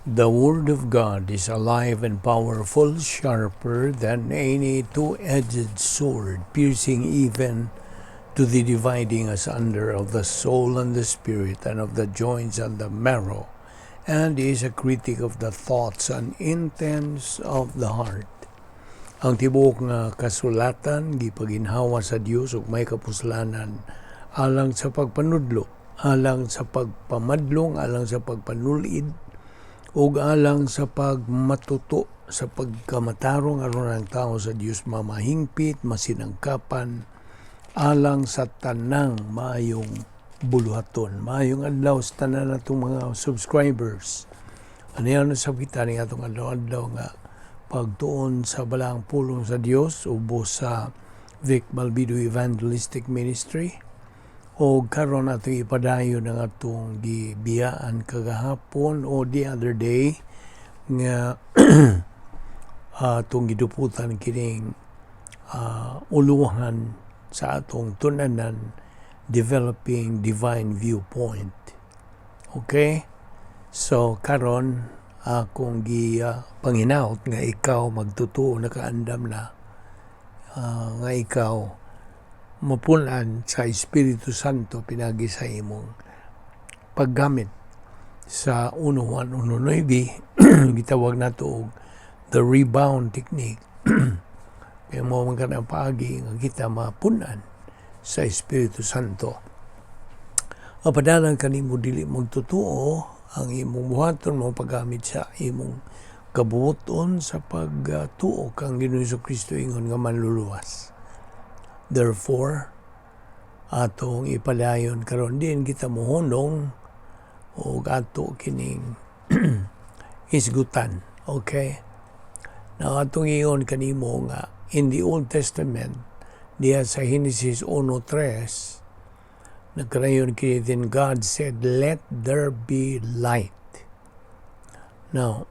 The Word of God is alive and powerful, sharper than any two-edged sword, piercing even to the dividing asunder of the soul and the spirit, and of the joints and the marrow, and is a critic of the thoughts and intents of the heart. Ang tibuok nga kasulatan gipaginhawa sa Dios ug may kapuslanan alang sa pagpanudlo, alang sa pagpamadlong, alang sa pagpanulid, ug alang sa pagmatuto sa pagkamatarong aron ang tao sa Dios mamahingpit, masinangkapan alang sa tanang maayong buluhaton. Maayong adlaw sa tanan natong mga subscribers. Ano yan sa kita ni atong adlaw-adlaw nga pagtuon sa balaang pulong sa Dios ubos sa Vic Balbido Evangelistic Ministry o karon ato ipadayon ang atong gibiyaan kagahapon o the other day nga atong giduputan kining uluhan sa atong tun-anan, developing divine viewpoint. Okay? So karon akong gi panghinaot nga ikaw magtutuo, nakaandam na nga ikaw mapunan sa Espiritu Santo pinagi sa imong paggamit sa 1.1.9, gitawag nato og the rebound technique, kaya mao man kanang paagi nga kita mapunan sa Espiritu Santo. Apadalan kanimo dili magtotoo, ang imong buhaton mo paggamit sa imong kabuoton sa pagtuo kang Ginoong Kristo ingon nga manluluwas. Therefore, atong ipadayon karon din kita mohunong ug ato kining hisgutan. Okay? Na atong ingon kanimo nga in the Old Testament, diya sa Genesis 1:3, nagkanayon kini, "Then God said, 'Let there be light.'" Now,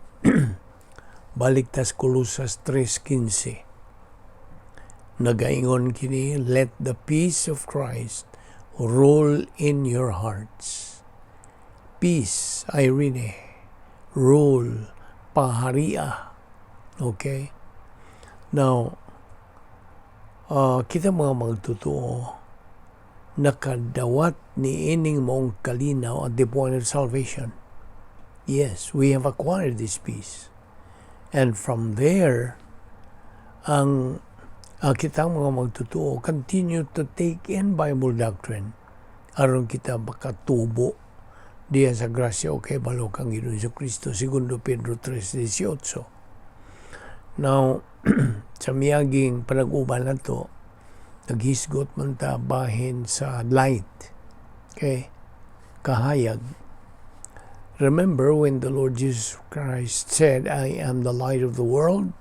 balik tas Colosas 3:15. Nagaingon kini, "Let the peace of Christ rule in your hearts." Peace, eirene, rule, paharia. Okay? Now, kita mga magtotoo, nakadawat ni ining maong kalinaw at the point of salvation. Yes, we have acquired this peace. And from there, ang kitang mga magtotoo continue to take in Bible doctrine aron kita makatubo diya sa grasya o kahibalo kang Ginoong Kristo, segundo Pedro 3:18. Now, sa miyaging panag-uban nato, naghisgot man ta bahin sa light. Okay? Kahayag. Remember when the Lord Jesus Christ said, "I am the light of the world"?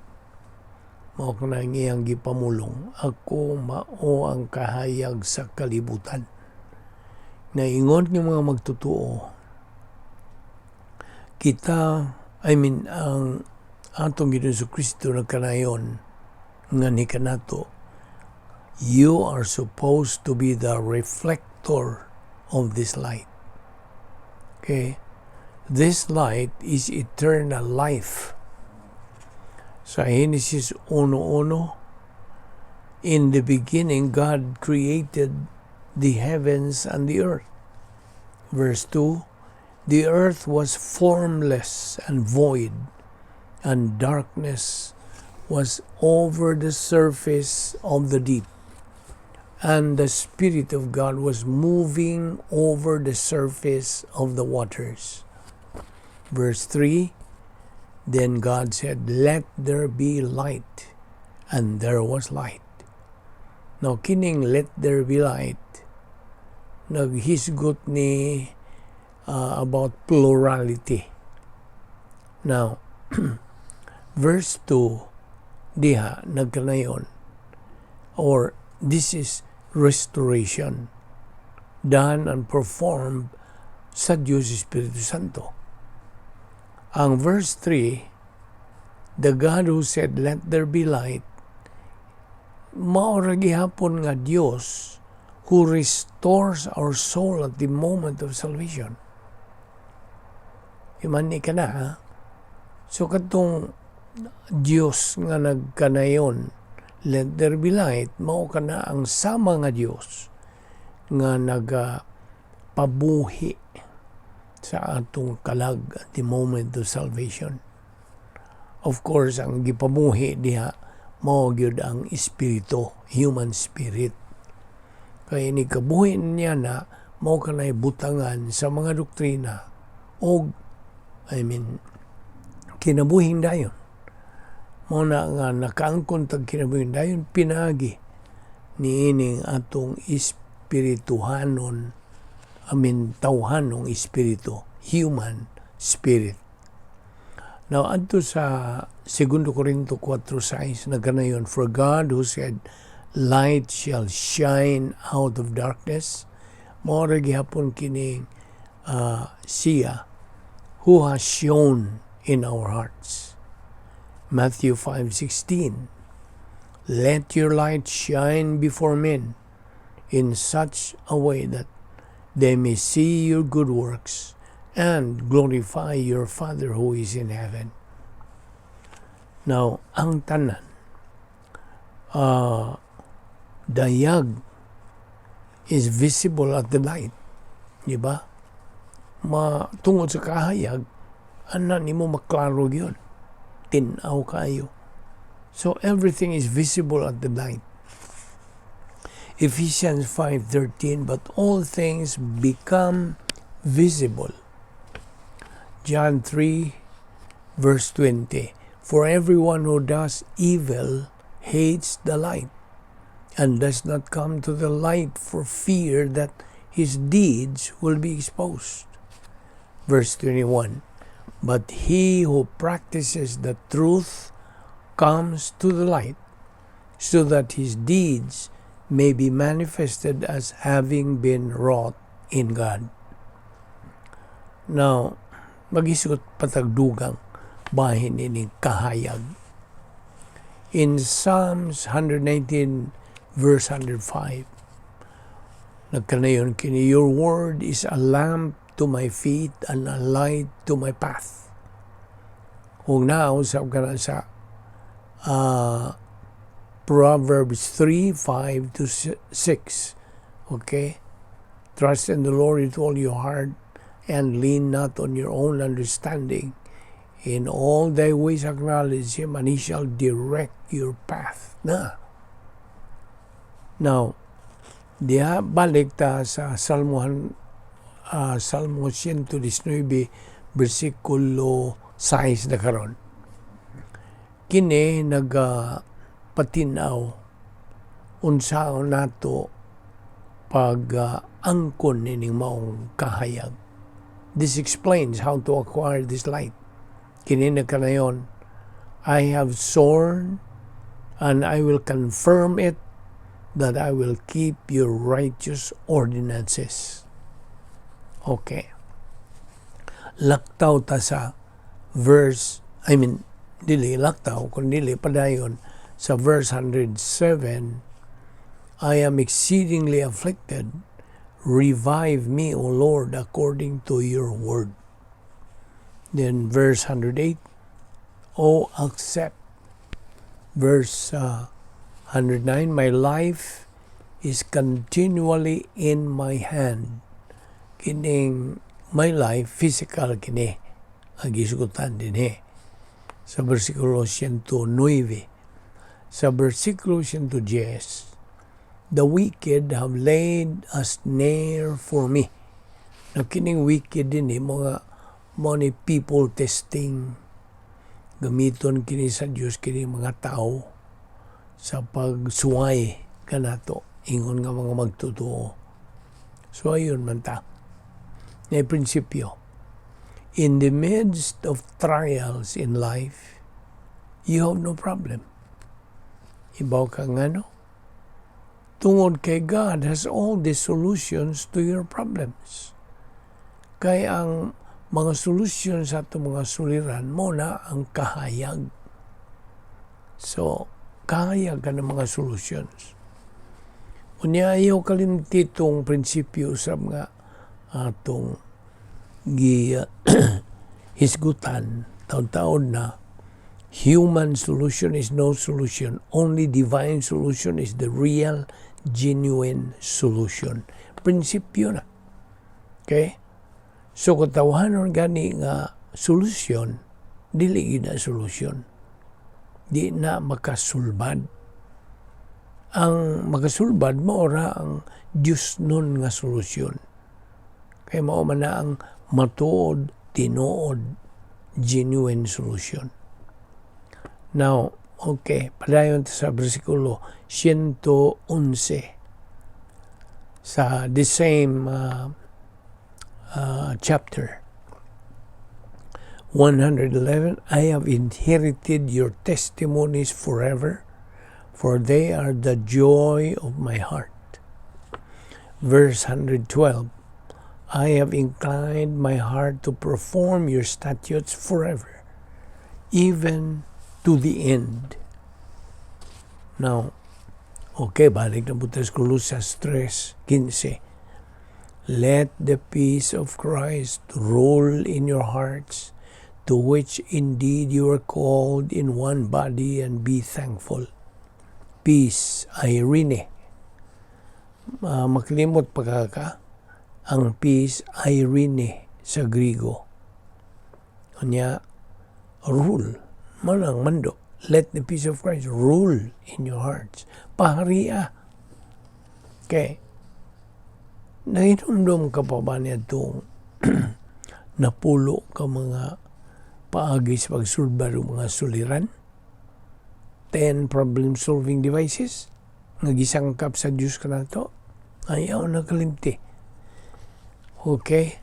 Mao na ang iyang gipamulong. "Ako mao ang kahayag sa kalibutan." Naingon ng mga magtotoo, kita, I mean, ang atong Ginoong Kristo nagkanayon nga ni kanato, you are supposed to be the reflector of this light. Okay? This light is eternal life. Sa Genesis 1:1, "In the beginning, God created the heavens and the earth." Verse 2, "The earth was formless and void, and darkness was over the surface of the deep. And the Spirit of God was moving over the surface of the waters." Verse 3, "Then God said, 'Let there be light.' And there was light." Now, kining "let there be light," naghisgot ni about plurality. Now, verse 2, diha, nagkanayon, or this is restoration done and performed sa Diyos Espiritu Santo. Ang verse 3, the God who said, "Let there be light," mao ra gihapon nga Dios who restores our soul at the moment of salvation. Iman ni ka na, ha? So katong Dios nga nagkanayon, "Let there be light," mao kana ang sama nga Dios nga naga pabuhi sa atong kalag at the moment of salvation. Of course, ang gipamuhi diha mao gyud ang espiritu, human spirit. Kay ni kabuhi niya na mao kanay butangan sa mga doktrina og, I mean, kinabuhing dayon. Mao na nga nakaangkon tag kinabuhing dayon pinaagi niining atong espirituhanon, I mean, tawhanong espiritu, human spirit. Now, adto sa 2 Corinto 4:6, nagkanayon, "For God who said, 'Light shall shine out of darkness,'" mao ra gihapon kining siya who has shone in our hearts. Matthew 5:16, "Let your light shine before men in such a way that they may see your good works and glorify your Father who is in heaven." Now, ang tanan, dayag is visible at the light. Di ba? Ma, tungod sa kahayag, ana nimo maklaro yun. Tin-aw kayo. So everything is visible at the light. Ephesians 5:13, "But all things become visible." John 3 verse 20, "For everyone who does evil hates the light and does not come to the light for fear that his deeds will be exposed." Verse 21, "But he who practices the truth comes to the light so that his deeds may be manifested as having been wrought in God." Now, maghisgot pa tag dugang bahin ining kahayag. In Psalms 119 verse 105, nagkanayon kini, "Your word is a lamp to my feet and a light to my path." Kung nausap ka na sa Proverbs 3, 5 to 6. Okay? "Trust in the Lord with all your heart and lean not on your own understanding. In all thy ways acknowledge Him and He shall direct your path." Na. Now, diha balik ta sa Salmo 119 versikulo 6 na karon. Kini naga patinaw unsaon nato pag angkon nining maong kahayag. This explains how to acquire this light. Kini na kanayon, "I have sworn and I will confirm it that I will keep your righteous ordinances." Okay. Laktaw ta sa verse, I mean, dili laktaw, kun dili padayon sa verse 107, "I am exceedingly afflicted. Revive me, O Lord, according to your word." Then verse 108, "O accept." Verse 109, "My life is continually in my hand." Kining my life, physical kini, ang gisgutan dinhi. Sa versikulo 109. Sa versikulo 110, "The wicked have laid a snare for me." Na kining wicked dinhi, mga money people testing, gamiton kini sa Dios kini mga tao sa pagsuway kanato ingon nga mga magtotoo. So ayun man ta. Na prinsipyo, in the midst of trials in life, you have no problem. Ibaw ka ngano? Tungod kay God has all the solutions to your problems. Kay ang mga solusyon sa atong mga suliran mao na ang kahayag. So, kahayag ka ng mga solutions. Unya ayaw kalimti tong prinsipyo sa mga atong gi hisgutan. Taud-taud na, human solution is no solution. Only divine solution is the real, genuine solution. Prinsipyo na. Okay? So, kung tawhanon gani nga solusyon, dili gyud na solusyon. Di na makasulbad. Ang makasulbad mao ra ang Dios nun nga solusyon. Kay mao man na ang matuod, tinuod, genuine solution. Now, okay, padayon ta sa bersikulo 111 sa the same chapter. 111, "I have inherited your testimonies forever, for they are the joy of my heart." Verse 112, "I have inclined my heart to perform your statutes forever, even to the end." Now, okay, balik na po tayo sa Colosas 3:15. "Let the peace of Christ rule in your hearts, to which indeed you are called in one body, and be thankful." Peace, eirene. Makalimot pa ka ang peace, eirene sa Grigo. Unya, rule. Manang mando. "Let the peace of Christ rule in your hearts." Paharia. Okay. Nahinumdum ka pa ba niya itong napulo ka mga paagi sa pagsulbad ng mga suliran? 10 problem-solving devices nga gisangkap sa Diyos kanato? Ayaw na kalimti. Okay?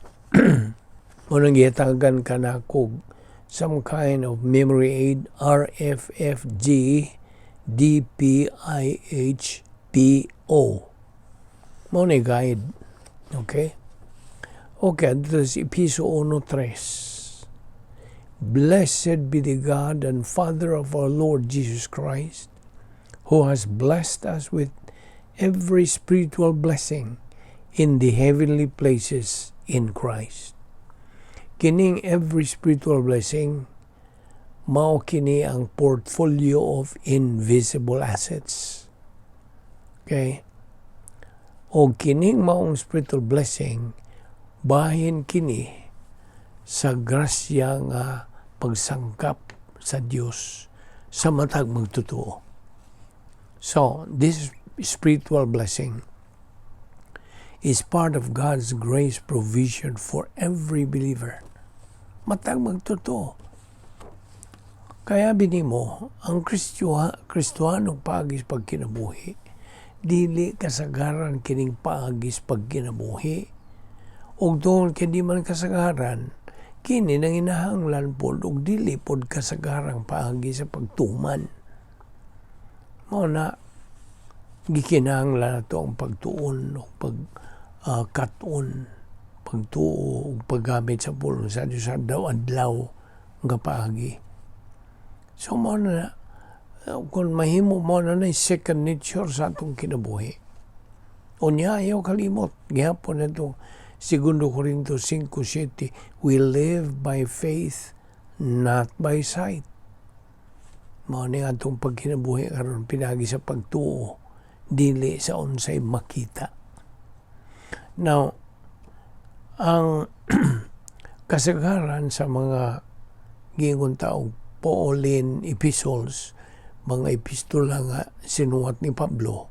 Unang gihatagan ka na kog some kind of memory aid, RFFG DPIHPO. Mao ni guide. Okay? Okay, dito sa Episo 1:3. "Blessed be the God and Father of our Lord Jesus Christ, who has blessed us with every spiritual blessing in the heavenly places in Christ." Kining every spiritual blessing, mao kini ang portfolio of invisible assets. Okay? O kining maong spiritual blessing, bahin kini sa grasya nga pagsangkap sa Dios sa matag magtotoo. So, this spiritual blessing is part of God's grace provision for every believer. Matag magtotoo. Kaya binimo, ang Kristohanong paagi sa pagkinabuhi, dili kasagaran kining paagi sa pagkinabuhi. Ug tungod kay di man kasagaran, kini nanginahanglan pod og dili pod kasagarang paagi sa pagtuman. Mao na gikinahanglan nato ang pagtuon o pag kat-on, pagtuo ug paggamit sa pulong sa Dios sa adlaw-adlaw nga paagi. So mao na kung mahimo mo na na second nature sa atong kinabuhi. Unya ayaw kalimot gihapon na Segundo Corinto 5:7, "We live by faith, not by sight." Mao ni atong pagkinabuhi karon pinagi sa pagtuo, dili sa unsay makita. Now, ang kasagaran sa mga giingon taong Pauline epistles, mga epistola nga sinuwat ni Pablo,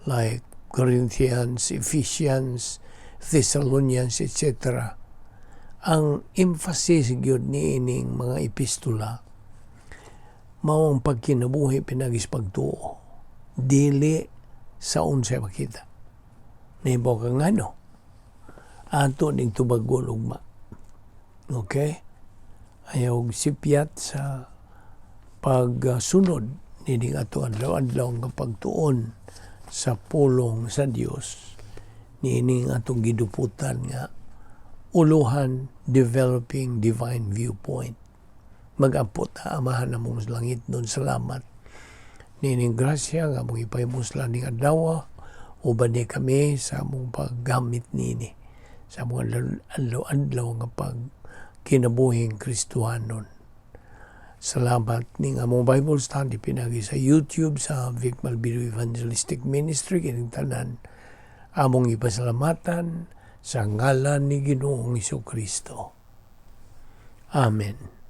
like Corinthians, Ephesians, Thessalonians, etc. Ang emphasis gyud niining mga epistola mao ang pagkinabuhi pinagi sa pagtuo, dili sa unsay makita. Nahibaw ka ngano? Ato ning tubagon ugma. Okay? Ayaw sipyat sa pagsunod nining ato adlaw-adlaw nga pagtuon sa pulong sa Dios niining atong giduputan nga uluhan, Developing Divine Viewpoint. Mag-ampo ta. Amahan namong langit nun, salamat niining grasya nga among ipahimoslan ning adlaw. Uban ni kami sa among paggamit niini sa among adlaw-adlaw nga pagkinabuhi. kinabuhing Kristohanon. Salamat ning among Bible study pinagi sa YouTube sa Vic Malbido Evangelistic Ministry. Kining tanan among ipasalamatan sa ngalan ni Ginoong Kristo. Amen.